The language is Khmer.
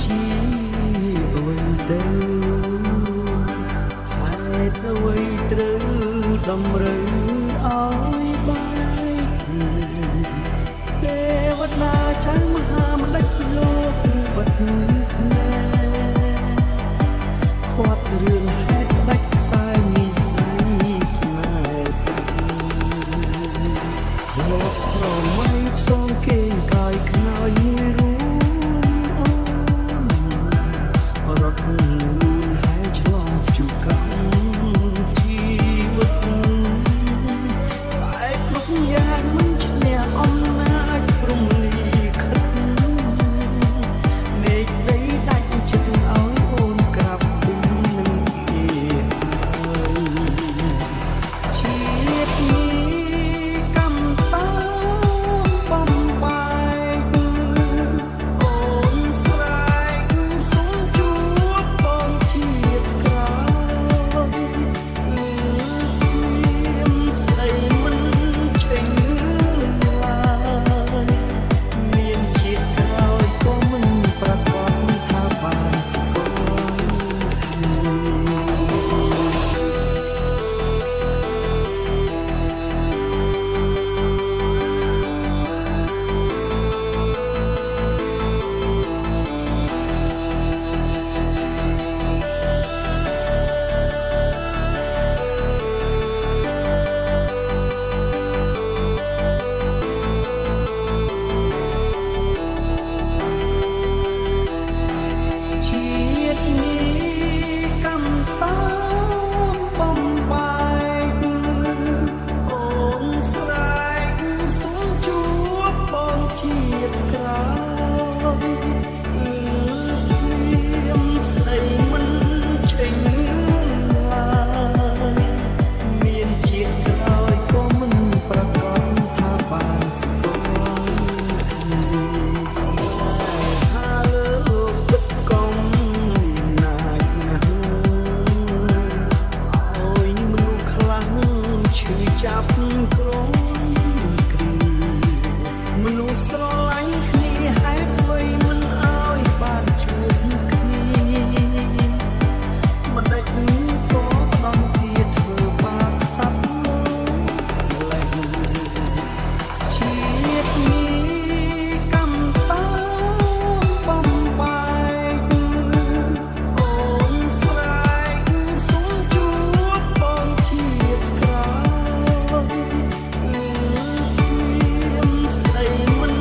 ជាអ្វីទៅហេតុអ្វីត្រូវតម្រូវឲ្យបែកទេវតាចៅមហាម្ដេចលោកបិទភ្នែកខាត់រឿងហេតុដាច់ខ្សែនិស័យស្នេហ៍ ធ្លាប់ស្រមៃផ្សងគេងកាយខ្នើយមួយរួមអូនរត់លូនហើយឆ្លងជួកម្មជីវិតតែគ្រប់យ៉ាងមិនឈ្នះអំណាចព្រំលិខិតមេឃដីដាច់ចិត្តឲ្យអូនក្រាបគុំនឹងគេហើយ ជាតិនេះកម្មតាមបំបែកអូនស្រែកសុំជួបបងជាតិក្រោយលឺព្រាមស្ដីមិនឆេងឡើយមានជាតិក្រោយក៏មិនប្រកាសថាបានស្គាល់គ្នា ជាតិនេះកម្មតាមបំបែកអូនស្រែកសុំជួបបងជាតិក្រោយលឺព្រាមស្ដីមិនឆេងឡើយមានជាតិក្រោយក៏មិនប្រកាសថាបានស្គាល់គ្នាស្នេហាលើលោកពិតកុំណាចណាស់ឲ្យមនុស្សខ្លះឈឺចាប់ក្រុមគ្រាមនុស្សស្រ